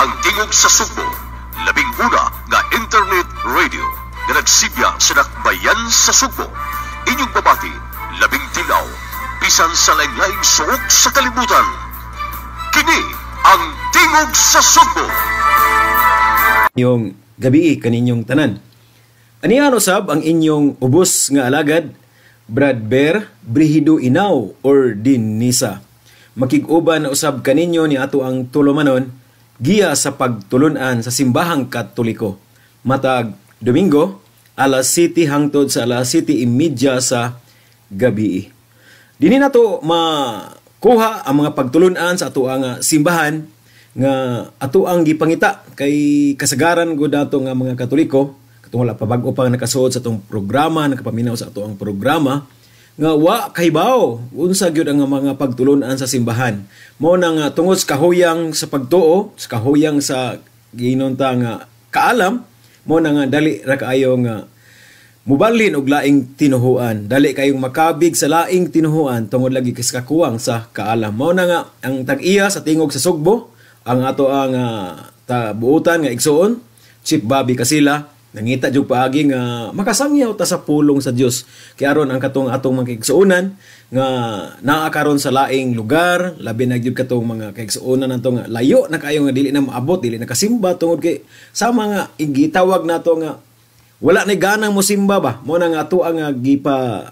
Ang Tingog sa Sugbo, labing una nga internet radio nga nagsibya sa dakbayan sa Sugbo. Inyong babati, labing tilaw, bisan sa laing-laing suok sa kalibutan. Kini ang Tingog sa Sugbo. Yung gabi kaninyong tanan. Aniano sab ang inyong ubos nga alagad, Brad Bear, Brihido Inaw or Dinisa. Makig-uban na usab kaninyo ni ato ang tulumanon, giya sa pagtulunan sa Simbahang Katoliko. Matag Domingo, alas 7 hangtod sa alas 7:30 sa gabi. Dini nato makuha ang mga pagtulunan sa ato ang simbahan nga ato ang gipangita kay kasagaran gud nato nga mga Katoliko katong wala pa bag-o pa nakasuod sa atong programa, nakapaminaw sa ato ang programa nga wa kahibaw unsa gyud ang mga pagtulunan sa simbahan. Mao na nga tungod sa kahuyang sa pagtuo, sa kahuyang sa giinon ta nga kaalam, mao na nga dali ra kaayo nga mubalhin og laing tinuhuan. Dali kayong makabig sa laing tinuhuan tungod lagi kay sa kakuwang sa kaalam. Mao na nga ang tag-iya sa Tingog sa Sugbo, ang ato ang buutan nga igsuon, Chief Bobby Kasila, nangita jud paagi nga makasangyaw ta sa pulong sa Dios. Kay aron ang katong atong mga kaigsuonan nga naa karon sa laing lugar, labi na gyud katong mga kaigsuonan nato nga layo na kaayo nga dili na maabot, dili na kasimba tungod kay sama nga gitawag nato nga wala na ganang mosimba ba. Mao na nga ato ang gipa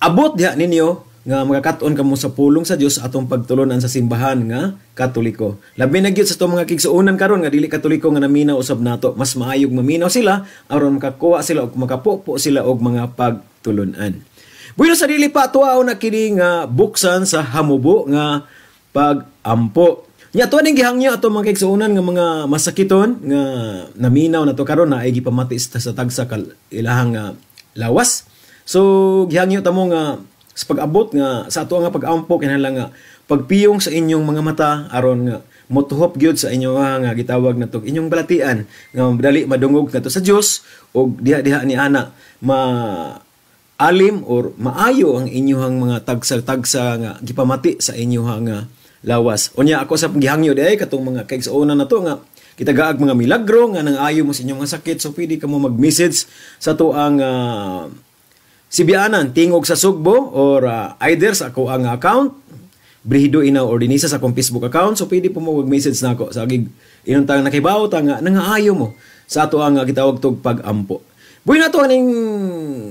abot diha ninyo nga makakat-on kamo sa pulong sa Dios atong pagtulunan sa simbahan nga Katoliko. Labi na gyud sa atong mga kigsuonan karon nga dili Katoliko nga naminaw usab nato, mas maayog maminaw sila aron makakuha sila og makapupo sila og mga pagtulunan. Bueno, sa dili pa tuwa na kini nga buksan sa hamubo nga pag-ampo. Nya ato ning gihangyo atong mga kigsuonan nga mga masakiton nga naminaw nato karon na ay gipamati sa tagsa ilahang lawas. So gihangyo tamo nga sa pag-abot nga sa ato nga pag-ampo kinahanglan nga pagpiyong sa inyong mga mata aron nga motuhop gyud sa inyo nga gitawag nato inyong balatian nga dali madungog nato sa Dios og diha-diha ni ana ma alim or maayo ang inyong mga tagsa-tagsa nga gipamati sa inyong nga lawas. Unya ako sa gihangyo diay katong mga kaigsuonan nato nga kita gaag mga milagro nga nang-ayo mo sa inyong mga sakit, so pwede kamo mag-message sa ato ang Sibianan, Tingog sa Sugbo or either sa ako ang account, Brihido Inaw or Dinisa sa akong Facebook account. So pwede po mo mag-message na ako sa agig inon tang nakibaw ta nga nangaayo mo sa ato ang gitawag tog pag-ampo. Buhi na to aning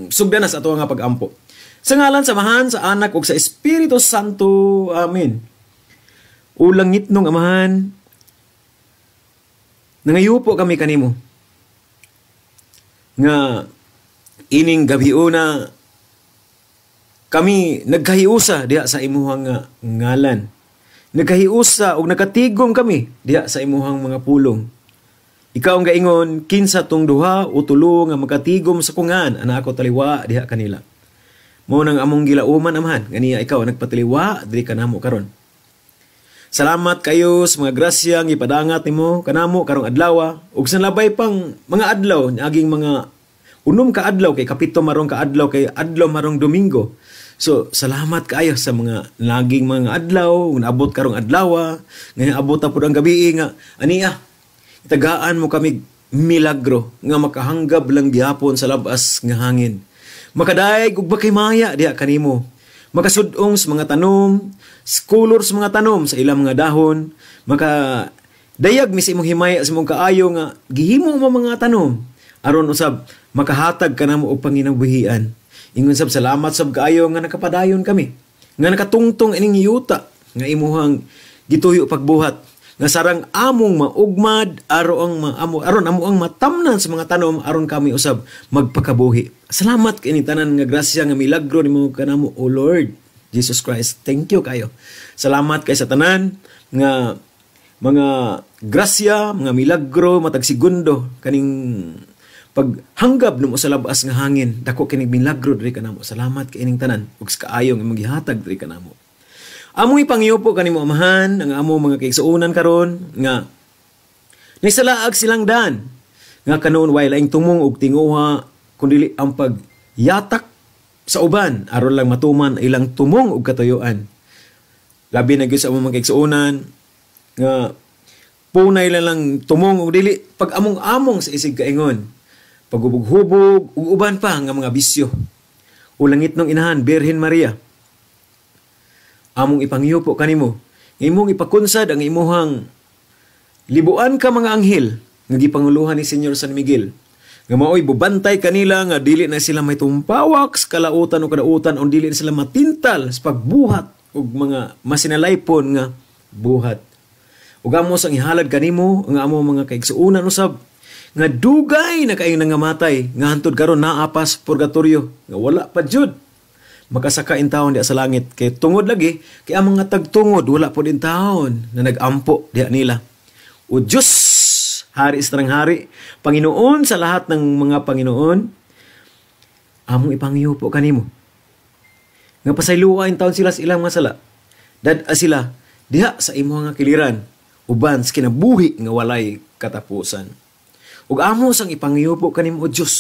sugdan na sa ato ang pag-ampo. Sa ngalan sa Amahan, sa Anak ug sa Espiritu Santo. Amen. O langit nung Amahan, nangayupo kami kanimo nga ining gabiuna kami nagkahiusa diha sa imuhang ngalan. Nagkahiusa og nakatigom kami diha sa imuhang mga pulong. Ikaw ang gaingon, kinsa tong duha o tulo nga makatigom sa kungan, ana ako taliwa diha kanila. Mao nang among gilauman, Amahan, ganiya ikaw nagpataliwa diri kanamo karon. Salamat kayo sa mga grasya nga ipadangat nimo kanamo karong adlaw ug sa labay pang mga adlaw niaging mga unom ka adlaw kay kapito marong ka adlaw kay adlaw marong Domingo. So salamat kaayo sa mga naging mga adlaw, naabot karong adlaw, ngayon abot ta pud ang gabi nga aniya itagaan mo kami milagro nga makahanggab lang gihapon sa labas nga hangin. Makadaig ug makimaya diha kanimo. Makasudong sa mga tanom, skulor sa mga tanom sa ilang mga dahon, maka dayag mi sa imong himaya sa imong kaayo nga gihimo mo mga tanom aron usab makahatag kanamo og panginabuhian. Ingon sab salamat sab kaayo nga nakapadayon kami, nga nakatungtong ining yuta nga imuhang gituyo pagbuhat, nga sarang among maugmad aron ang aron amo ang matamnan sa mga tanom aron kami usab magpakabuhi. Salamat kini tanan nga grasya nga milagro nimo kanamo, O Lord Jesus Christ. Thank you kayo. Salamat kay sa tanan nga mga grasya, mga milagro matag segundo kaning paghanggab namo sa labas nga hangin, dako kining milagro diri kanamo. Salamat kay ining tanan ug sa kaayong imong gihatag diri kanamo. Among ipangyopo kanimo, Amahan, ang amo mga kaigsuonan karon nga nisalaag silang daan nga kanon way laing tumong og tinguha kundi ang pagyatak sa uban aron lang matuman ilang tumong og katuyuan. Labi na gyud sa among mga kaigsuonan nga Punay lang lang tumong og dili pag among-among sa isig kaingon. Paghubog-hubog ug uban pa nga mga bisyo. O langit ng inahan, Birhen Maria, among ipanghiupo kanimo, imong ipakunsad ang imuhang libuan ka mga anghel nga gipanguluhan ni Senyor San Miguel, nga maoy bubantay kanila nga dili na sila may tumpawak sa kalautan o kadautan o dili na sila matintal sa pagbuhat og mga masinalaypon nga buhat. Ug amo sang ihalad kanimo ang amo mga kaigsuonan usab nga dugay na kaayo nangamatay nga hantod karon naa pa sa purgatorio, nga wala pa jud makasaka in taon diha sa langit kay tungod lagi kay ang mga tagtungod wala pod in taon na nagampo diha nila. O Diyos, hari sa tanang hari, Panginoon sa lahat ng mga Panginoon, among ipanghiupo kanimo nga pasayloa in taon sila sa ilang mga sala, dad-a sila diha sa imong nga kiliran uban sa kinabuhi nga walay katapusan. Ug amo sang ipanghiupo kanimo, O Diyos,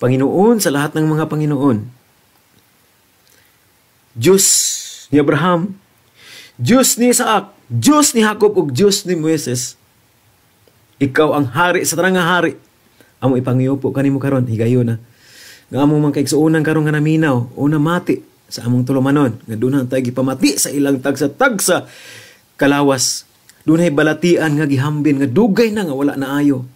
Panginoon sa lahat ng mga Panginoon, Diyos ni Abraham, Diyos ni Isaac, Diyos ni Jacob ug Diyos ni Moises. Ikaw ang hari sa tanang nga hari. Amo ipanghiupo kanimo karon higayon na nga among mga kaigsuonan karon nga naminaw o namati sa among tulumanon nga dunay tayo gipamati sa ilang tagsa-tagsa kalawas. Dunay balatian nga gihambin nga dugay na nga wala na ayo.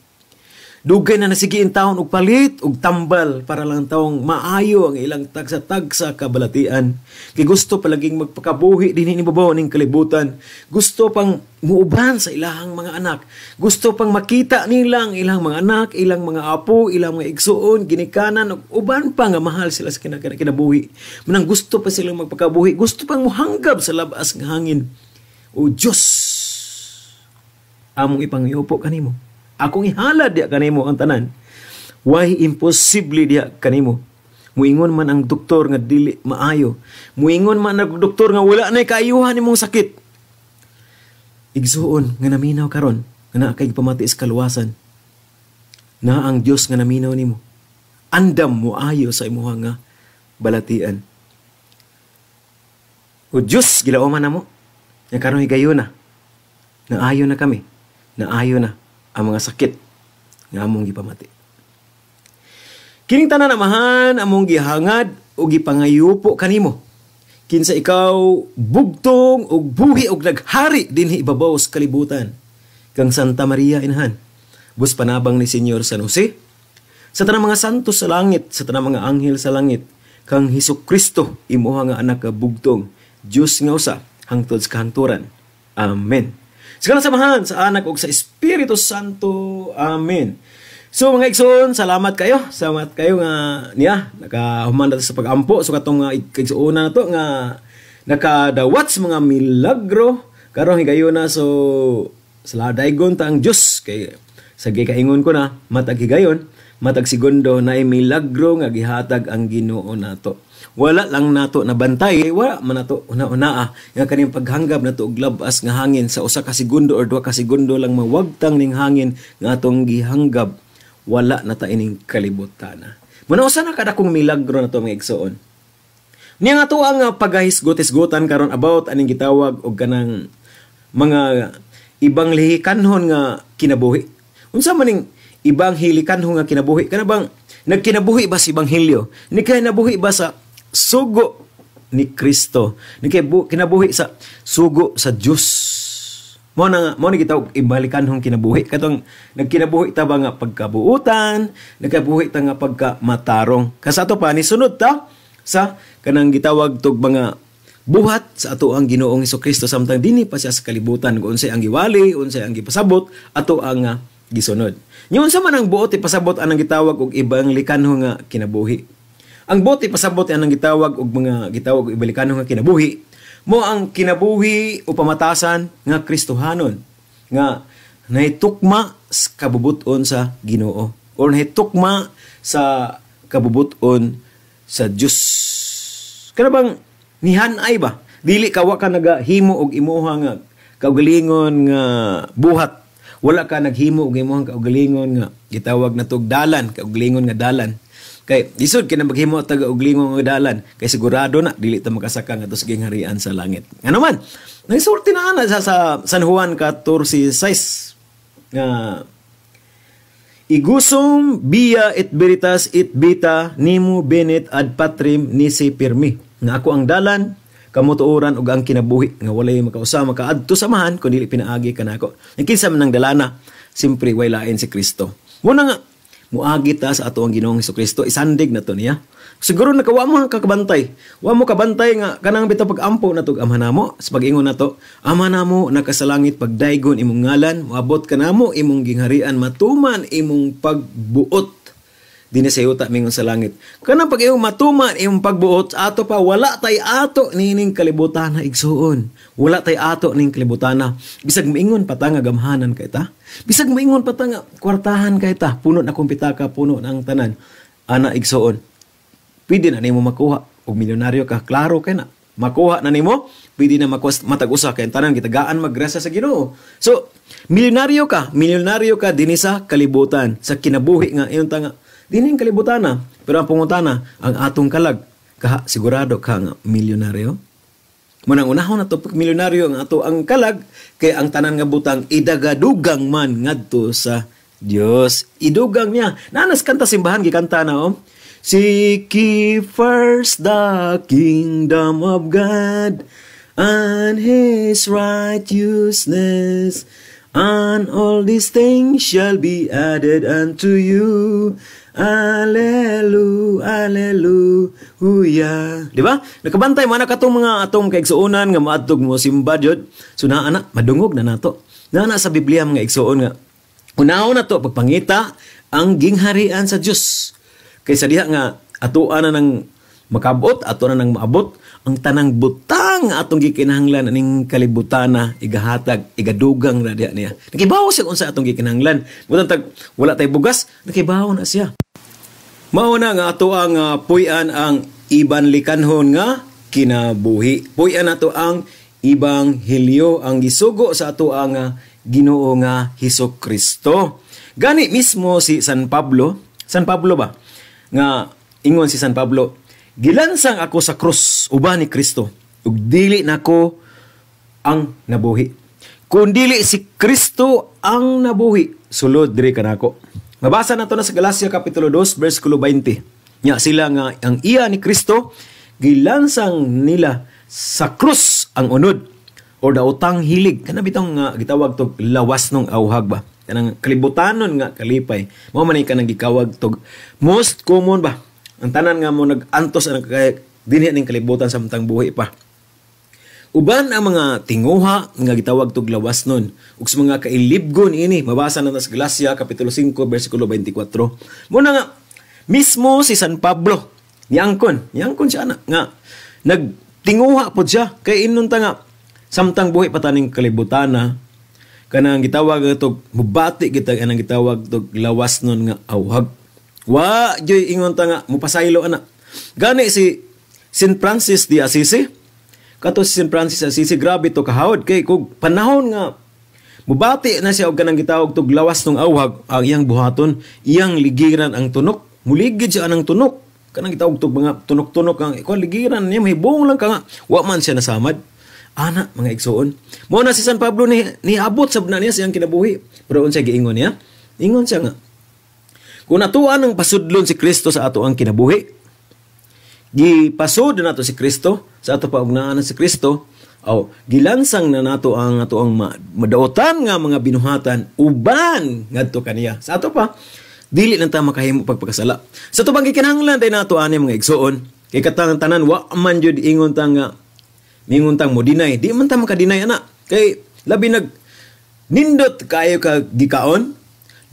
Dugay na nasigi in taon og palit og tambal para lang taong maayo ang ilang tagsa-tagsa kabalatian. Kay gusto palaging magpakabuhi dinhi ni babaw ning kalibutan. Gusto pang muuban sa ilahang mga anak. Gusto pang makita nila ang ilang mga anak, ilang mga apo, ilang mga igsuon, ginikanan ug uban pa nga mahal sila sa kinabuhi. Manang gusto pa silang magpakabuhi, gusto pang muhanggab sa labas nga hangin. O Diyos, among ipanghiupo kanimo. Akong ihalad diha kanimo ang tanan. Why imposible diha kanimo? Muingon man ang doktor nga dili maayo. Muingon man ang doktor nga wala na kaayuhan nimong sakit. Igsuon nga naminaw karon nga naa kay pamati sa kaluwasan. Na ang Dios nga naminaw nimo. Andam mo ayo sa imuha nga balatian. O Dios, gilauman namo. Nga karon higayon na. Naayo na kami. Naayo na ang mga sakit nga among gipamati. Kining tanan, Amahan, among gihangad o gipangayupo kanimo. Kinsa ikaw bugtong og buhi og naghari dinhi ibabaw sa kalibutan. Kang Santa Maria Inahan, bus panabang ni Senyor San Jose, sa tanang mga santos sa langit, sa tanang mga anghel sa langit, kang Hesus Kristo imuha nga anak ka bugtong, Dios nga usa hangtod sa kahangturan. Amen. Sa ngalan sa Amahan, sa Anak ug sa Espiritu Santo. Amen. So mga igsoon, salamat kayo. Salamat kayo nga niya nakahuman sa pag-ampo. So katong igsoon na to nga nakadawat sa mga milagro karon higayon na, so sa daygon ta ang Dios kay sa gikaingon ko na matag higayon, matag segundo na milagro nga gihatag ang Ginoo nato. Wala lang nato nabantay, wala man nato una-unaa nga kaning paghanggab nato og labas nga hangin sa usa ka segundo or duha ka segundo lang mawagtang ning hangin nga atong gihanggab, wala na ta ining kalibutan. Muna usa na kadakong milagro nato mga igsoon. Niya nga to ang pagahisgot-hisgotan karon about aning gitawag og kanang mga ibang lihikanhon nga kinabuhi. Unsa man ning ibang hilikanhon nga kinabuhi? Kana bang nagkinabuhi ba sa ebanghelyo? Nagkinabuhi ba sa sugo ni Kristo? Kinabuhi sa sugo sa Dios? Mo na mo ni gitawag ibalikanhong kinabuhi. Katong nagkinabuhi ta ba nga pagkabuutan, nagkabuhi ta nga pagkamatarong. Kasato pa ni sunod ta sa kanang gitawag tog mga buhat sa ato ang Ginoong Hesukristo samtang dinhi pa siya sa kalibutan, kung unsay ang giwali, unsay ang gipasabot, ato ang gisunod. Nya unsa man ang buot ipasabot anang gitawag og ibang likanho nga kinabuhi? Ang buot ipasabot anang gitawag og mga gitawag og ibalikanho nga kinabuhi, mo ang kinabuhi o pamatasan nga Kristohanon nga nahitukma sa kabubuton sa Ginoo or nahitukma sa kabubuton sa Dios. Kana bang nihanay ba? Dili ka wa ka nagahimo og imuha nga kaugalingon nga buhat. Wala ka naghimo og imuhang kaugalingon nga gitawag na tog dalan, kaugalingon nga dalan. Kay lisod kay na maghimo taga og lingon nga dalan kay sigurado na dili ta makasaka ngadto sa gingharian sa langit. Ngano man? Nagsulti na ana sa San Juan 14:6 nga "Ego sum via et veritas et vita, nemo venit ad Patrem nisi per me." Nga ako ang dalan, kamutuoran ug ang kinabuhi, nga walay makausa makaadto sa Amahan kun dili pinaagi kanako. Ang kinsa man ang dalana, simpre way lain si Kristo. Muna nga muagi ta sa ato ang Ginoong Kristo, isandig na to niya. Siguro nakawa mo kakabantay. Wa mo kabantay nga kanang bitaw pag-ampo nato Ama namo, sa pag-ingon nato, "Ama namo naka sa langit, pagdaygon imong ngalan, moabot kanamo imong gingharian, matuman imong pagbuot dinhi sa yuta mingon sa langit." Kanang pag imong matuman imong pagbuot, ato pa wala tay ato nining kalibutan na, igsuon. Wala tay ato ning kalibutan na. Bisag moingon pa ta nga gamhanan kay ta. Bisag moingon pa ta nga kwartahan kay ta, puno na kong pitaka, puno na ang tanan. Ana, igsuon. Pwede na nimo makuha og milyonaryo ka, klaro kay na. Makuha na nimo, pwede na makuha matag usa kay ang tanan gitagaan maggrasya sa Ginoo. So, milyonaryo ka dinhi sa kalibutan, sa kinabuhi nga iyon ta nga dinhi ang kalibutan na. Pero ang pangutana, ang atong kalag, kaha sigurado ka nga milyonaryo? Munang unahon nato pag milyonaryo ang ato ang kalag kay ang tanan nga butang idagadugang man ngadto sa Dios. Idugang niya. Nanas kanta simbahan gikanta na oh. "Seek ye first the kingdom of God and His righteousness, and all these things shall be added unto you. Alleluia, alleluia." Di ba? Nakabantay man na katong mga atong kaigsuonan nga maadtog mo simba jud. So naa na, madungog na nato. Naa na sa Biblia, mga igsuon, nga unahon na to pagpangita ang gingharian sa Dios. Kaysa diha nga atoa na ng makabot, ato na nang maabot ang tanang butang nga atong gikinahanglan aning kalibutan na igahatag, igadugang na diha niya. Nakibaw siya kung sa atong gikinahanglan. Butang tag wala tay bugas, nakibaw na siya. Mao na nga ato ang puy-an ang ibanlikanhon nga kinabuhi. Puy-an nato ang Ibanghilyo, ang gisugo sa ato ang Ginoo nga Hesus Kristo. Gani mismo si San Pablo, San Pablo ba? Nga ingon si San Pablo, "Gilansang ako sa krus uban ni Kristo ug dili nako ang nabuhi, kun dili si Kristo ang nabuhi sulod diri kanako." Mabasa nato na sa Galacia kapitulo 2 bersikulo 20. Nya sila nga ang iya ni Kristo, gilansang nila sa krus ang unod or daotang hilig, kana bitong nga gitawag tog lawas nung awhag ba, kanang kalibutanon nga kalipay. Mao man ni kanang gikawag tog most common ba, ang tanan nga mo nag-antos ang kay dinhi ning kalibutan samtang buhi pa, uban ang mga tinguha nga gitawag tog lawas nun ug sa mga kailibgon ini. Mabasa na sa Galacia kapitulo 5 bersikulo 24. Muna nga mismo si San Pablo niangkon, niangkon siya na nga nagtinguha pod siya kay ingon ta nga samtang buhi pa taning kalibutan na kanang gitawag tog mubati kita kanang gitawag tog lawas nun nga awhag. Wa joy ingon ta nga mupasaylo ana. Gani si Saint Francis de Assisi, kato si Saint Francis de Assisi, grabe to kahawod kay kug panahon nga mubati na siya og kanang gitawag tog lawas nung awhag, ang iyang buhaton, iyang ligiran ang tunok. Muligid siya anang tunok, kanang gitawag tog mga tunok-tunok ang ikuan, ligiran niya, mahibong lang ka nga wa man siya nasamad ana, mga igsuon. Mo na si San Pablo ni niabot sab na niya siyang kinabuhi, pero unsay giingon niya? Ingon siya nga kung atuan ang pasudlon si Kristo sa ato ang kinabuhi, gipasud na nato si Kristo sa ato paugnaan si Kristo, aw gilansang na nato ang ato ang madaotan nga mga binuhatan uban ngadto kaniya. Sa ato pa dili lang ta makahimo pagpakasala. Sa ato bang gikinahanglan day nato ani, mga igsuon, kay katang tanan wa man jud ingon ta nga mingon tang mo deny, di man ta makadeny ana kay labi nag nindot kayo ka gikaon,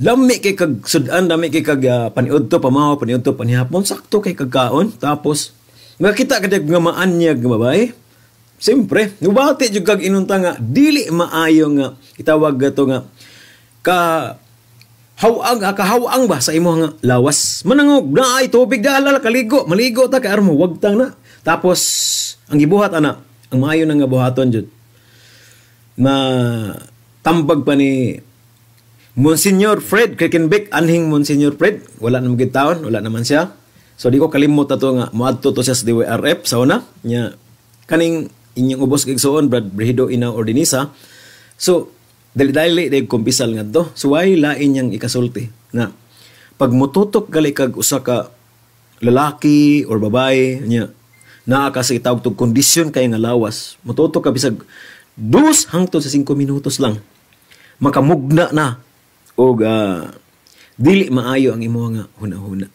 lami kay kag sudan, lami kay kag paniudto pamaw, paniudto panihapon, sakto kay kagkaon, tapos makita ka nga maanyag nga babae. Siyempre, nubati jud kag inunta nga dili maayo nga itawag gato nga ka hawang, kahawang ba sa imo nga lawas. Manangog na ay tubig dala, kaligo, maligo ta kay aron mo wagtang na. Tapos ang gibuhat ana, ang maayo na nga buhaton jud, ma tambag pa ni Monsignor Fred Krickenbeck, anhing Monsignor Fred, wala naman gid taon, wala naman siya. So di ko kalimot ato nga moadto to siya sa DYRF sa una nya, kaning inyong ubos igsuon, Brad Brihido Ina Ordinisa. So dali-dali day kumpisal ngadto. So why lain niyang ikasulti na pag mututok gali kag usa ka lalaki or babae nya naa ka sa itawag tog kondisyon kay nga lawas, mututok ka bisag 2 hangtod sa 5 minutos lang, makamugna na og dili maayo ang imo nga hunahuna.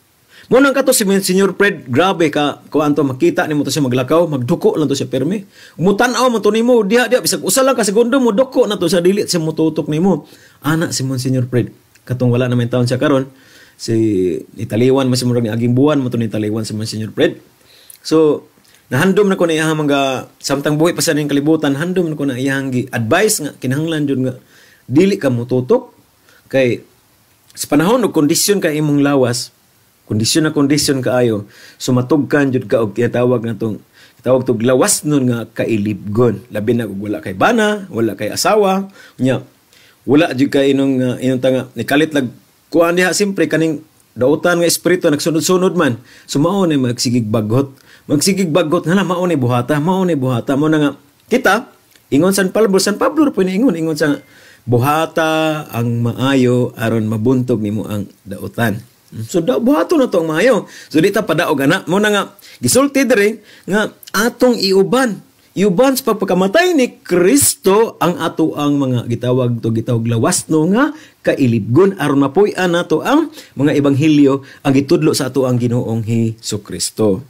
Mo nang kato si Senior Fred, grabe ka kuan to, makita nimo to siya maglakaw, magduko lang to siya perme. Mutan-aw man to nimo diha diha, bisag usa lang ka segundo mo duko na to siya, dili siya motutok nimo. Ana si Monsignor Fred, katong wala na may taon siya karon, si italiwan man si murag ni aging buwan mo to ni italiwan si Monsignor Fred. So nahandom na ko na iyang mga samtang buhi pa sa ning kalibutan, handom na ko na iyang gi advice nga kinahanglan jud nga dili ka motutok kay sa panahon og kondisyon kay imong lawas, kondisyon na kondisyon kaayo, sumatugkan jud ka og tinatawag na tong tawag tog lawas nun nga kailibgon, labi na og wala kay bana, wala kay asawa nya, wala jud kay inong inong tanga nikalit lag kuan diha. Simpre kaning dautan nga espiritu nagsunod-sunod man, so mao ni magsigig bagot, magsigig bagot nga mao ni buhata, mao ni buhata. Mo na nga kita ingon San Pablo, San Pablo po ni ingon, ingon sa buhata ang maayo aron mabuntog nimo ang dautan. So da buhato na to ang maayo. So di ta padaog ana. Mo na nga gisulti diri nga atong iuban. Iuban sa pagpakamatay ni Kristo ang ato ang mga gitawag to gitawag lawas no nga kailibgon aron mapuy-an nato ang mga ebanghelyo ang gitudlo sa ato ang Ginoong Hesus Kristo.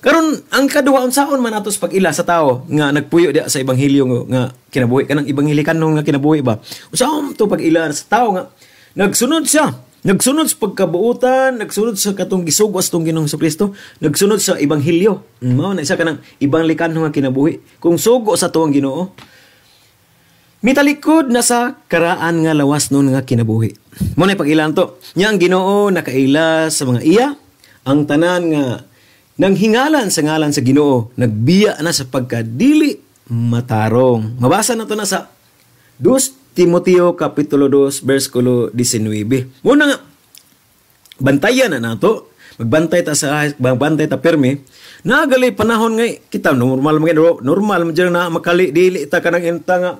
Karon ang kaduha, unsaon man ato sa pag-ila sa tao nga nagpuyo diha sa ebanghelyo nga kinabuhi, kanang ebanghelikanong nga kinabuhi ba? Unsaon to pag-ila sa tao nga nagsunod siya, nagsunod sa pagkabuutan, nagsunod sa katong gisugos tong Ginoong Kristo, nagsunod sa ebanghelyo? Mao na isa kanang ibang likanong nga kinabuhi. Kung sugo sa tuang Ginoo, mitalikod na sa karaan nga lawas nun nga kinabuhi. Mo na pag-ilan to. Nya ang Ginoo nakaila sa mga iya, ang tanan nga nanghingalan sa ngalan sa Ginoo, nagbiya na sa pagkadili matarong. Mabasa na to na sa 2 Timoteo kapitulo 2 bersikulo 19. Muna nga bantayan na nato, magbantay ta sa magbantay ta permi. Nagali panahon nga kita normal man, normal man na makali dili ta kanang inta nga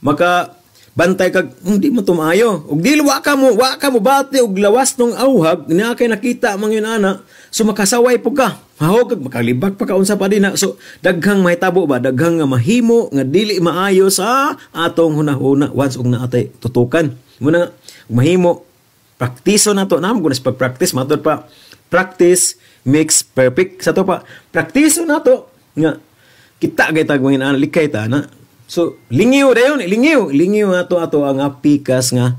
maka bantay kag hindi mo tumayo ug dili wa ka mo bati og lawas nung auhag niya kay nakita man yun ana, so makasaway po ka, hahog kag makalibak pa ka unsa pa din na. So daghang mahitabo ba, daghang nga mahimo nga dili maayo sa atong hunahuna once og naatay tutukan. Muna mahimo praktiso na to na mo sa pag-practice, matod pa practice makes perfect. Sa to pa praktiso na to nga kita gay tag mga likay ta na. So lingiw dayon, lingiw lingiw ato ato ang pikas nga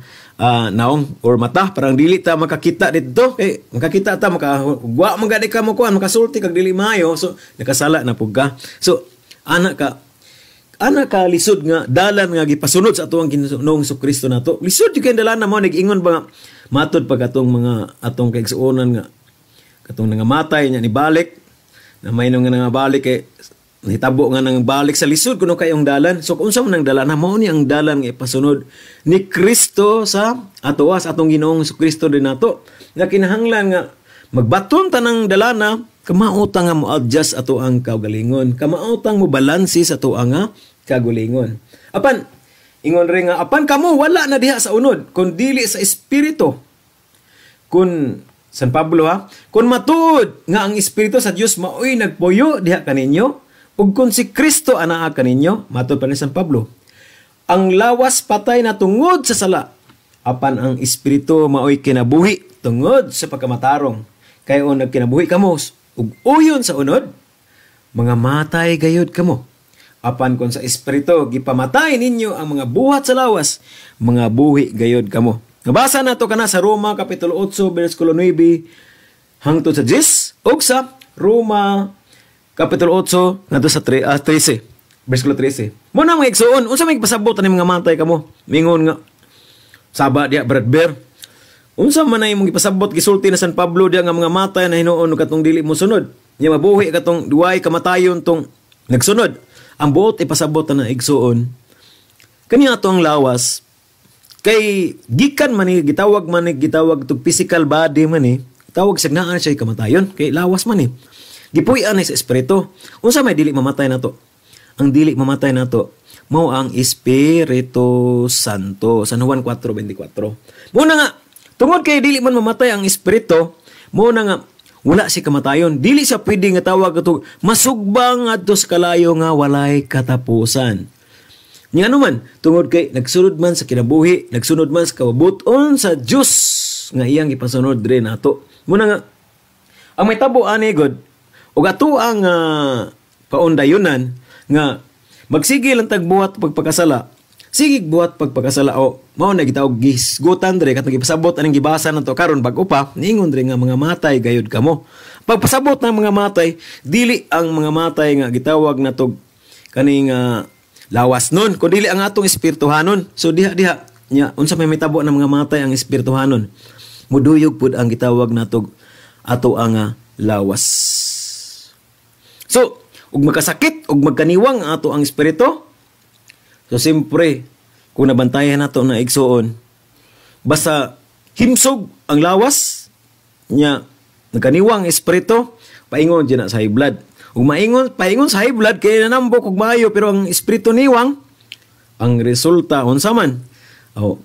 naong or mata, parang dili ta makakita didto, kay makakita ta maka wa man gani ka mo kuan, makasulti kag dili maayo, so nakasala na pug ka. So ana ka lisod nga dalan nga gipasunod sa atuang Ginoong Kristo nato. Lisod jud kay dalan na mo nag-ingon ba nga matod pag atong mga atong kaigsuonan nga katong nangamatay nya nibalik na may nung nga nangabalik kay nahitabo nga nang balik sa lisod kuno kayong dalan. So kung unsa man ang dalan na mao ni ang dalan nga ipasunod ni Kristo sa atoa, sa atong Ginoong Kristo din nato, nga kinahanglan nga magbaton ta ng dalana, kamao ta nga mo-adjust ato ang kaugalingon, kamao tang mo balanse sa ato ang kaugalingon. Apan ingon rin nga apan kamo wala na diha sa unod kun dili sa espiritu. Kun San Pablo ha, kun matuod nga ang espiritu sa Dios maoy nagpuyo diha kaninyo ug kung si Kristo anaa kaninyo, matod pa ni San Pablo, ang lawas patay na tungod sa sala, apan ang espiritu maoy kinabuhi tungod sa pagkamatarong. Kay on nagkinabuhi kamo ug uyon sa unod, mga matay gayud kamo. Apan kung sa espiritu gipamatay ninyo ang mga buhat sa lawas, mga buhi gayud kamo. Nabasa nato kana sa Roma kapitulo 8 bersikulo 9 hangtod sa 10 ug sa Roma kapitulo 8 ngadto sa 13, bersikulo 13. Mo na mga igsuon, unsa may pasabot ani mga matay kamo? Mingon nga saba diya Brad Bear. Unsa man ay imong gipasabot, gisulti na San Pablo diya nga mga matay na hinuon katong dili mo sunod? Nya mabuhi katong duway kamatayon tong nagsunod. Ang buot ipasabot na igsuon, kani ato ang lawas kay gikan man ni gitawag man ni gitawag tog physical body man ni. Tawag sa naa siya kamatayon kay lawas man eh. Gipuy-an ni sa espiritu. Unsa may dili mamatay nato? Ang dili mamatay nato mao ang Espiritu Santo. San Juan 4:24. Muna nga tungod kay dili man mamatay ang espiritu, mao na nga wala si kamatayon. Dili siya pwede nga tawag ato masugbang adto sa kalayo nga walay katapusan. Nya ano man, tungod kay nagsunod man sa kinabuhi, nagsunod man sa kabubuton sa Dios nga iyang ipasunod diri nato. Muna nga ang may tabo ani god ug ato ang paundayunan nga magsige lang tagbuhat pagpakasala. Sige buhat pagpakasala o mao na gitawag gisgutan diri katong gipasabot aning gibasa nato karon bag-o pa niingon diri nga mga matay gayud kamo. Pagpasabot ng mga matay, dili ang mga matay nga gitawag nato kaning lawas nun, kun dili ang atong espirituhanon. So diha diha nya unsa may mitabo ng mga matay ang espirituhanon, muduyog pud ang gitawag nato ato ang lawas. So ug makasakit ug magkaniwang ato ang espiritu. So siyempre kung nabantayan nato na igsuon, basta himsog ang lawas nya nagkaniwang espiritu, paingon dyan na sa high blood. Ug maingon paingon sa high blood kay nanambok og maayo pero ang espiritu niwang, ang resulta unsa man? Oh,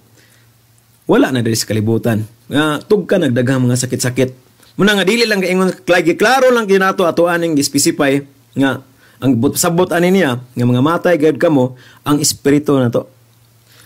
wala na diri sa kalibutan. Nga tugka nagdaghang mga sakit-sakit. Muna nga dili lang kaingon klaro lang kinato ato aning gi-specify nga ang sabot ani niya nga mga matay gayud kamo ang espiritu nato.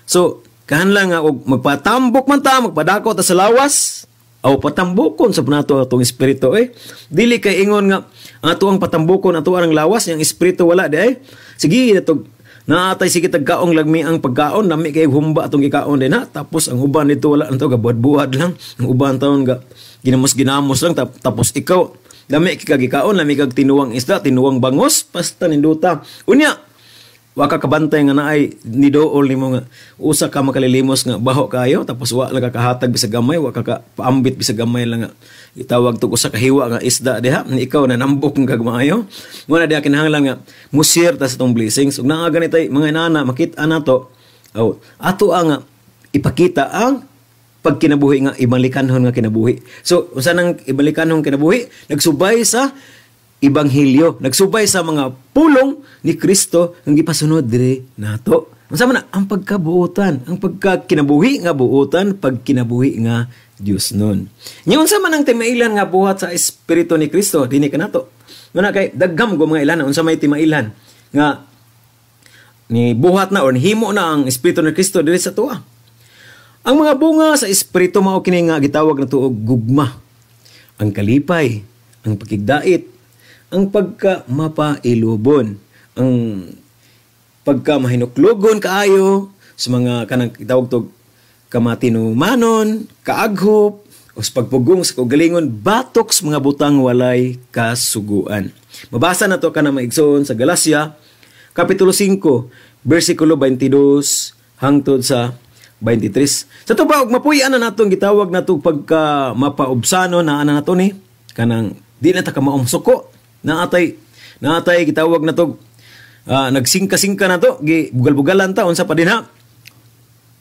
So kahanlang nga og magpatambok man ta, magpadako ta sa lawas, aw patambokon sa nato atong espiritu eh. Dili kay ingon nga ang ato ang patambokon ato ang lawas, yang espiritu wala di ay. Sige nato naatay sige tagkaong lagmi ang pagkaon, lami kay humba atong gikaon din ha. Tapos ang uban nito wala nato gabuhat-buhat lang. Ang uban taon ga ginamos-ginamos lang tapos ikaw lami kay gikaon, lami kag tinuwang isda, tinuwang bangos, basta ninduta. Unya wa ka kabantay nga naay nidool nimo nga usa ka makalilimos nga baho kayo tapos wa lang ka kahatag bisag gamay, wa ka paambit bisag gamay lang nga itawag tug usa ka hiwa nga isda diha ni ikaw na nambok kag maayo. Mo na diha kinahanglan nga musir ta sa tong blessings ug naa ganitay mga inana makita nato aw ato ang ipakita ang pagkinabuhi nga ibalikanhon nga kinabuhi. So usa nang ibalikanhon kinabuhi nagsubay sa ebanghelyo, nagsubay sa mga pulong ni Kristo ang gipasunod diri nato. Unsa man na ang pagkabuotan, ang pagkakinabuhi nga buotan, pagkinabuhi nga Dios nun. Nya unsa man ang timailan nga buhat sa espiritu ni Kristo dinhi kanato? Muna kay dagham go mga ilan unsa may timailan nga ni buhat na or nihimo na ang espiritu ni Kristo diri sa tuwa. Ang mga bunga sa espiritu mao kini nga gitawag nato og gugma, ang kalipay, ang pakigdait, ang pagka mapailubon, ang pagka mahinuklogon kaayo sa mga kanang tawag tog kamatinumanon, kaaghop, o sa pagpugong sa kaugalingon, batok sa mga butang walay kasuguan. Mabasa na to kanang maigsoon sa Galacia, Kapitulo 5, versikulo 22 hangtod sa 23. Sa to ba, og mapuy-an na nato ang gitawag nato pagka mapaubsano na ana nato ni, kanang di na ta ka maumsuko, naatay gitawag na to nagsingka-singka na to, gibugal-bugalan ta unsa pa din ha.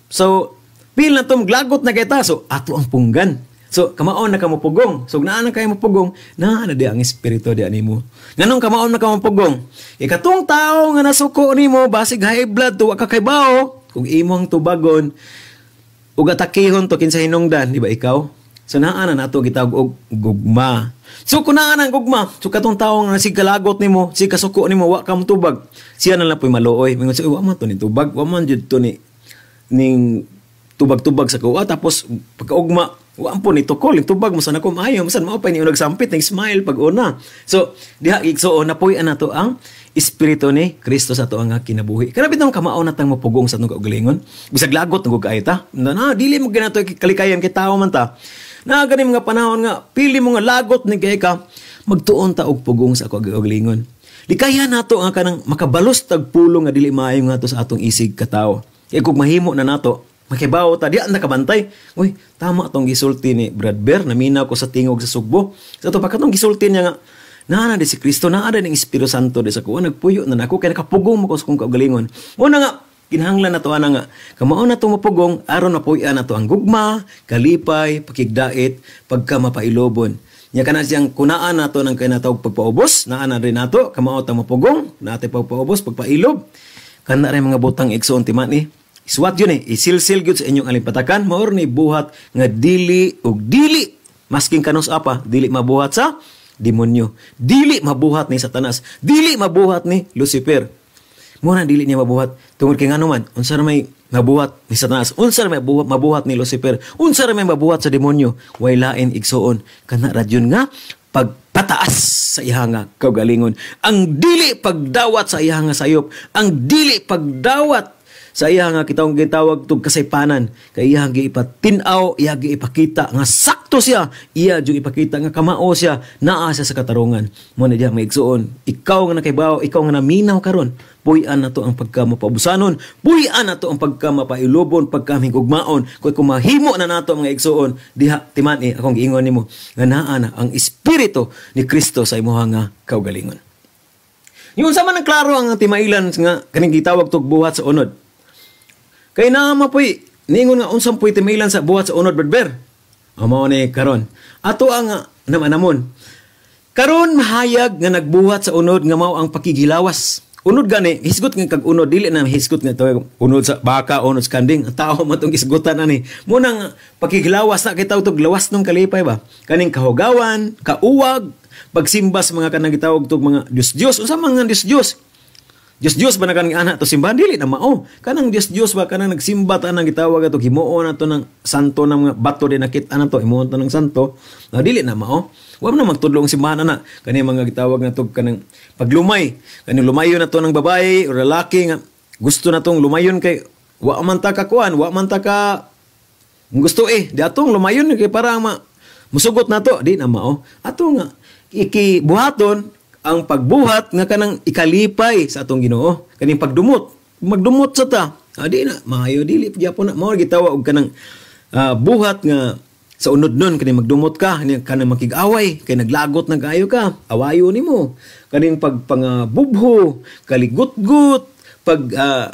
So pil na to maglagot na kay ta, so ato ang punggan. So kamaon na ka mopugong. So naa na kay mopugong, naa na di ang espiritu di animo. Nganong kamaon na ka mopugong? Ikatong tawo nga nasuko nimo basig high blood to wa ka kaybawo, kung imong tubagon ug atakihon to kinsa hinungdan, di ba ikaw? So naa na nato gitawag og gugma. So kung naa na ang gugma, so katong tawo nga sigkalagot nimo, sigkasuko nimo, wa ka motubag, siya na lang po'y maluoy. Mingon siya, wa man to ni tubag, wa man jud to ni ning tubag-tubag sa kuwa, tapos pagkaugma wa po ni tukol, tubag mo sa nako maayo, masan mao pa ni nagsampit ning smile pag una. So diha igsuon na puy nato ang espiritu ni Kristo sa ato ang kinabuhi. Kana bitong kamao na tang mapugong sa atong kaugalingon. Bisag lagot na kaayo ta. Na dili mo ganato kalikayan kay tawo man ta. Na gani mga panahon nga pili mo nga lagot ni kay ka, magtuon ta og pugong sa ako kaugalingon. Likayan nato nga kanang makabalos tag pulong nga dili maayo ngadto sa atong isig katawo. Kay kung mahimo na nato, makibaw ta, di na kabantay. Uy, tama tong gisulti ni Brad Bear, naminaw ko sa tingog sa Sugbo. Sa to pagkatong gisulti niya nga, naa na di si Kristo, naa na ning Espiritu Santo di sa kuha, nagpuyo na nako, kaya nakapugong mo ko sa kong kaugalingon. Muna nga, Kinahanglan nato ana nga kamao na mapugong aron mapuy-an nato ang gugma, kalipay, pakigdait, pagka mapailobon. Nya kana siyang kunaan nato ng kinatawag pagpaubos, naa na rin nato kamao ta mapugong, naatay pagpaubos, pagpailob. Kana rin mga butang, igsoon, timani. Iswat yun eh, isilsil gyud sa inyong alimpatakan, mao ni buhat nga dili ug dili masking kanus apa, dili mabuhat sa demonyo. Dili mabuhat ni Satanas, dili mabuhat ni Lucifer. Mo na dili niya mabuhat tungod kay ngano man, unsa ra may mabuhat ni Satanas, unsa ra may mabuhat ni Lucifer, unsa ra may mabuhat sa demonyo? Way lain, igsoon, kana ra jud nga pagpataas sa iha nga kaugalingon. Ang dili pagdawat sa iha nga sayop, ang dili pagdawat sa iya nga kitawang gitawag tug kasaypanan, kay iya giipatin-aw, iya giipakita nga sakto siya, iya jud ipakita nga kamao siya, naa siya sa katarungan. Mo na diha, mga igsoon, ikaw nga nakaibaw, ikaw nga naminaw karon, puy-an nato ang pagka mapaubusanon, puy-an nato ang pagka mapailobon, pagka mahigugmaon. Kung mahimo na nato, mga igsoon, diha timan-i akong giingon nimo nga naa na ang espiritu ni Kristo sa imuha nga kaugalingon. Yung sa man ang klaro ang timailan nga kaning gitawag tug buhat sa unod. Kay naa mapoy ningon nga unsang poy timailan sa buhat sa unod, Brad Ber. Amo ni karon. Ato ang namanamon. Karon mahayag nga nagbuhat sa unod nga mao ang pakigilawas. Unod gani, hisgot nga kag unod, dili na hisgot nga to unod sa baka, unod sa kanding. Ang tao man tong hisgutan ani. Munang pakigilawas na kita tog lawas nung kalipay ba. Kaning kahugawan, kauwag, pagsimba sa mga kanang gitawag tog mga Dios-Dios. Unsa man nga Dios-Dios? Dios-Dios ba na kanang ana to simbahan? Dili na mao. Kanang Dios-Dios ba kanang nagsimba ta nang gitawag ato himuon nato ng santo ng mga bato din nakit-an nato himuon ta ng santo. Na dili na mao. Wa man magtudlo ang simbahan ana. Kani mga gitawag nato kanang paglumay. Kaning lumayo nato ng babae o lalaki nga gusto natong lumayon kay wa man ta kakuan, wa man ta ka gusto eh. Di atong lumayon kay para musugot nato, di na mao. Ato nga ikibuhaton ang pagbuhat nga kanang ikalipay sa atong Ginoo, kaning pagdumot, magdumot sa ta. Di na maayo, dili gyapon na mao gitawa og kanang buhat nga sa unod nun, kaning magdumot ka, kanang makig-away kay naglagot na kaayo ka, awayo nimo, kaning pagpangabubho, kaligutgut, pag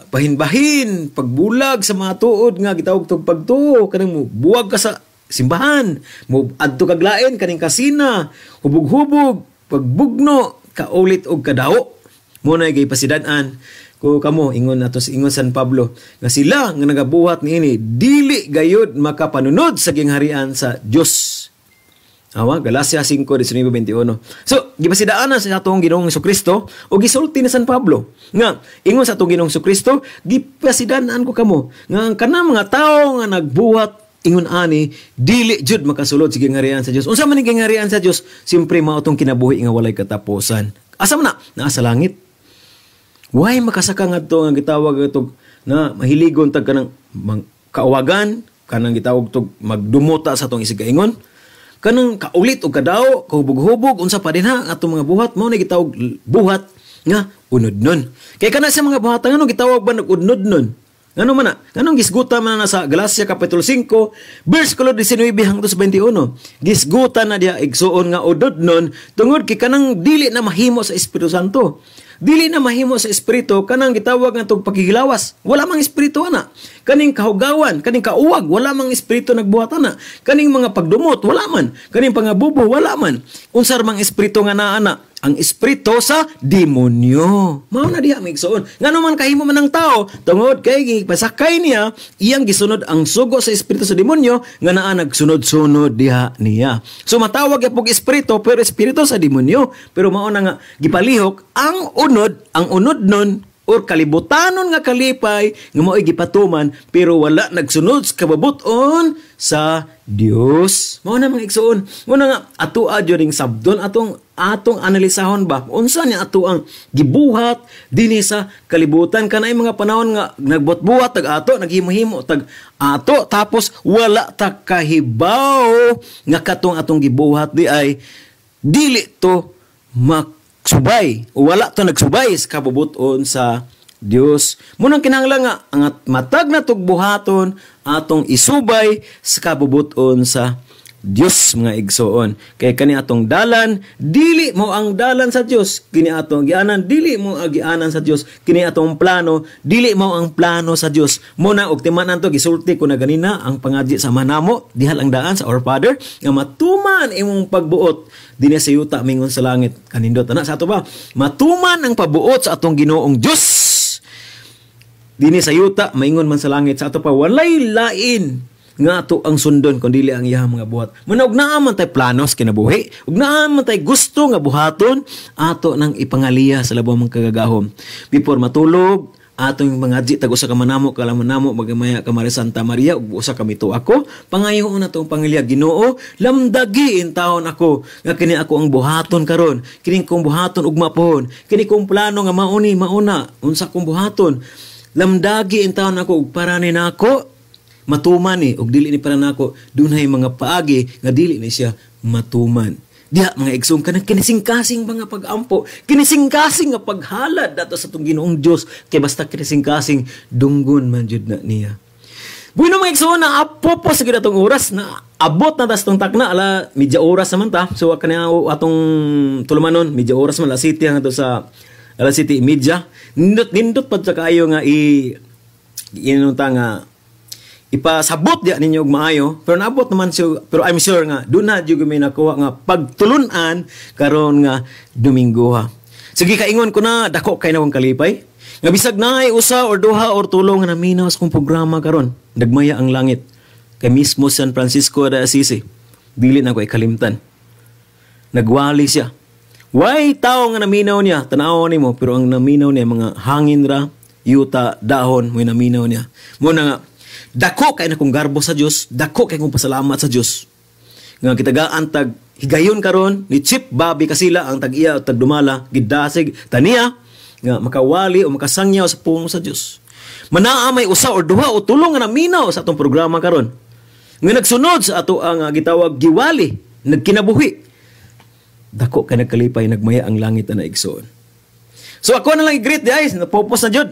pahinbahin, pagbulag sa mga tuod nga gitawag tog pagtuo, kanang mo buwag ka sa simbahan, mo adto kag lain, kaning kasina, hubog-hubog, pagbugno, kaulit og kadao. Mo na gipasidan-an ko kamo ingon nato ingon San Pablo nga sila nga nagabuhat niini dili gayud makapanunod sa gingharian sa Dios. Awa, Galacia 5:19-21. So, gipasidaan na sa atong Ginoong Kristo o gisulti ni San Pablo nga ingon sa atong Ginoong Kristo, gipasidan-an ko kamo nga ang kanang mga tawo nga nagbuhat ingon ani dili jud makasulod sa gingharian sa Dios. Unsa man ning gingharian sa Dios? Simpre mao tong kinabuhi nga walay katapusan. Asa man na? Naa sa langit. Way makasaka ngadto nga gitawag atog na mahiligon tag kanang kauwagan, kanang gitawag tog magdumota sa atong isig-kaingon, kanang kaulit og kadao, kahubog-hubog, unsa pa din ha atong mga buhat, mao na gitawag buhat nga unod nun. Kay kana sa mga buhat ngano gitawag ba nag-unod nun? Ngano man na? Nganong gisguta man na sa Galacia Kapitulo 5, verse 19 hangtod sa 21. Gisguta na diha, igsuon, nga udod nun tungod kay kanang dili na mahimo sa Espiritu Santo. Dili na mahimo sa Espiritu kanang gitawag nga tug pakigilawas. Wala mang espiritu ana. Kaning kahugawan, kaning kauwag, wala mang espiritu nagbuhat ana. Kaning mga pagdumot, wala man. Kaning pangabubo, wala man. Unsar mang espiritu nga naa ana? Ang espiritu sa demonyo. Mao na diha, mga igsoon. Ngano man kahimo man ang tao? Tungod kay gipasakay niya, iyang gisunod ang sugo sa espiritu sa demonyo nga naa nagsunod-sunod diha niya. So matawag gyapon espiritu pero espiritu sa demonyo. Pero mao na nga gipalihok ang unod nun or kalibutanon nga kalipay nga mao'y gipatuman pero wala nagsunod sa kababut-on sa Dios. Mao na, mga igsoon. Mao na nga atoa jud ning sabdon, atong atong analisahon ba unsa niya ato ang gibuhat dinhi sa kalibutan kanay mga panahon nga nagbuhat-buhat tag ato, naghimo-himo tag ato, tapos wala ta kahibaw nga katong atong gibuhat di ay dili to maksubay o wala to nagsubay sa kabubut-on sa Dios. Munang kinahanglan nga ang matag na buhaton atong isubay sa kabubut-on sa Dios, mga igsoon. Kay kani atong dalan, dili mo ang dalan sa Dios. Kini atong gianan, dili mo ang gianan sa Dios. Kini atong plano, dili mo ang plano sa Dios. Mo na og timan to, gisulti ko na ganina ang pangadji sa manamo, diha lang daan sa Our Father nga matuman imong pagbuot dinhi sa yuta mingon sa langit. Kanindot ana sa ato ba? Matuman ang pabuot sa atong Ginoong Dios dinhi sa yuta maingon man sa langit. Sa ato pa, walay lain nga ato ang sundon kun dili ang iyang mga buhat. Muna og naa man tay plano sa kinabuhi, ug naa man tay gusto nga buhaton, ato nang ipangaliya sa labaw mang kagagahom. Before matulog, atong mga tag usa ka manamo, kalaman namo magamaya ka Maria Santa Maria ug usa ka mito ako, pangayoon nato ang pangilya, "Ginoo, lamdagi in taon ako nga kini ako ang buhaton karon, kini kong buhaton ugma pohon, kini kong plano nga mauni mauna, unsa kong buhaton, lamdagi in taon ako ug para ni nako matuman ni ug dili ni para nako dunay mga paagi nga dili ni siya matuman." Diha, mga igsoon, kanang kinisingkasing mga pag-ampo, kinisingkasing nga paghalad dato sa atong Ginoong Dios, kay basta kinisingkasing, dunggon man jud na niya. Bueno, mga igsoon, na apo po sa gid atong oras na abot na tas tong takna, ala medya oras naman ta. So kani atong tulumanon, medya oras man, alas 7 hangtod sa alas 7:30. Nindot nindot pad sa kaayo nga i inunta nga ipasabot diya ninyo og maayo, pero naabot naman siya. Pero I'm sure nga doon na jud may nakuha nga pagtulunan karon nga Domingo ha. Sige, kaingon ko na dako kay nawang kalipay nga bisag naay usa or duha or tulo nga naminaw sa kong programa karon, nagmaya ang langit. Kay mismo San Francisco de Assisi, dili na ko ikalimtan, nagwali siya. Way tao nga naminaw niya, tanaw nimo, pero ang naminaw niya mga hangin ra, yuta, dahon, mo naminaw niya. Mo na nga dako kay na kong garbo sa Dios, dako kay kong pasalamat sa Dios. Nga kitagaan tag higayon karon ni Chief Bobby Kasila ang tag-iya o tagdumala, gidasig taniya nga makawali o makasangyaw sa pulong sa Dios. Manaa may usa or duha o tulo nga naminaw sa atong programa karon. Nga nagsunod sa ato ang gitawag giwali, nagkinabuhi. Dako kay nagkalipay, nagmaya ang langit na igsoon. So ako na lang i-greet guys, napopos na jud.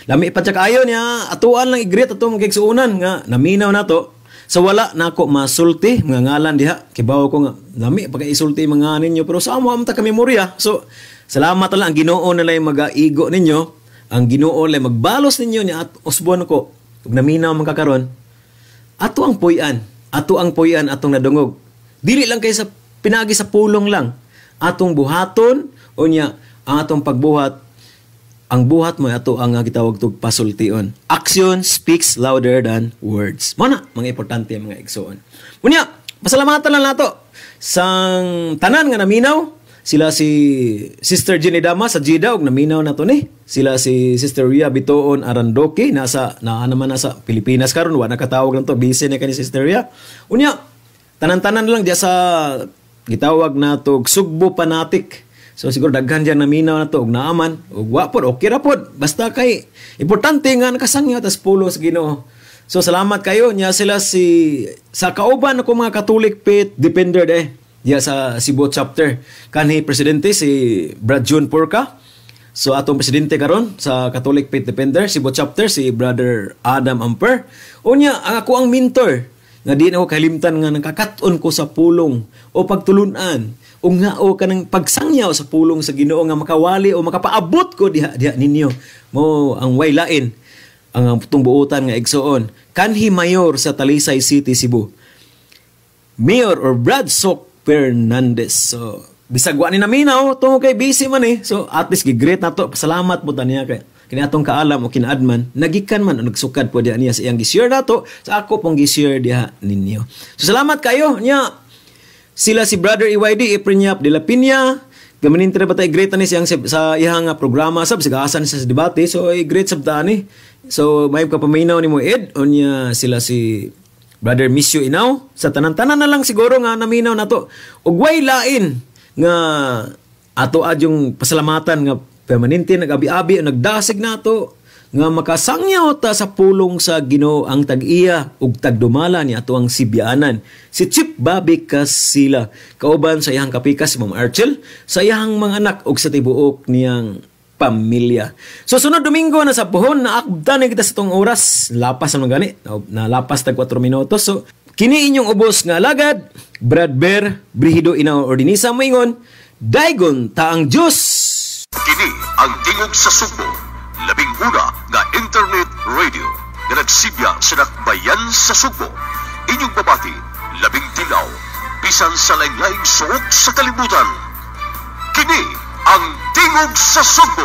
Lami pa siya kaayo niya, atuan lang i-greet atong igsuonan nga naminaw nato. Sa wala nako masulti mga ngalan diha, kibaw ko nga lami pa kay isulti mga ninyo, pero sa amo ta kami memorya. So salamat lang, ang Ginoo na lang magaigo ninyo, ang Ginoo lang magbalos ninyo niya at usbon ko ug naminaw man kakaron. Ato ang puy-an, ato ang puy-an atong nadungog. Dili lang kay sa pinagi sa pulong lang. Atong buhaton unya ang atong pagbuhat, ang buhat mo ato ang gitawag tug pasultion. Action speaks louder than words. Mo na mga importante, mga igsoon. Unya, pasalamatan lang nato sang tanan nga naminaw. Sila si Sister Jenny Dama sa Jida og naminaw na to ni. Sila si Sister Ria Bitoon Arandoki, nasa naa naman nasa Pilipinas karon, wa nakatawag lang to, busy na kani Sister Ria. Unya, tanan-tanan lang diya sa gitawag nato Sugbo Fanatic. So siguro daghan diyan naminaw na to og naaman ug wa pod, okay ra pod, basta kay importante nga nakasangya tas pulong sa Ginoo. So salamat kayo nya sila si sa kauban ako mga Catholic Faith Defender de diya sa Cebu chapter, kanhi presidente si Brad June Porca. So atong presidente karon sa Catholic Faith Defender Cebu chapter, si Brother Adam Amper. Unya ang ako ang mentor nga di na ako kalimtan nga nakakat-on ko sa pulong o pagtulunan o nga o kanang pagsangyaw sa pulong sa Ginoo nga makawali o makapaabot ko diha diha ninyo, mo ang way lain ang tungbuotan nga igsoon, kanhi mayor sa Talisay City, Cebu, Mayor or Brad Sok Fernandez. So bisag wa ni naminaw tungod kay busy man eh, so at least gi-greet nato, salamat po taniya kay kini atong kaalam o kinaadman nagikan man o nagsukad po diha niya sa iyang gi-share nato sa ako pong gi-share diha ninyo. So salamat kayo niya sila si Brother EYD Eprenyap de la Piña. Gamanin ba tayo great ani siyang sa iyang programa sab sigasan sa debate, so i-great sab ta ani. So may kapaminaw nimo Ed. Unya sila si Brother Misyo Inaw, sa tanan-tanan na lang siguro nga naminaw nato ug way lain nga ato adyong pasalamatan nga permanente nagabi-abi o nagdasig nato nga makasangyaw ta sa pulong sa Ginoo, ang tag-iya ug tagdumala ni ato ang Sibyaanan, si Chief Bobby Kasila, kauban sa iyang kapikas si Ma'am Archel, sa iyang mga anak ug sa tibuok niyang pamilya. So sunod Domingo na sa puhon na akda na kita sa tong oras, lapas naman gani, nalapas tag 4 minutos. So Kini inyong ubos nga alagad, Brad Bear, Brihido Inaw Ordinisa, moingon, daygon ta ang Diyos! Kini ang Tingog sa Sugbo, 11 nga internet radio nga nagsibya sa dakbayan sa Sugbo. Inyong babati, 10 tilaw, bisan sa laing-laing suok sa kalibutan. Kini ang Tingog sa Sugbo.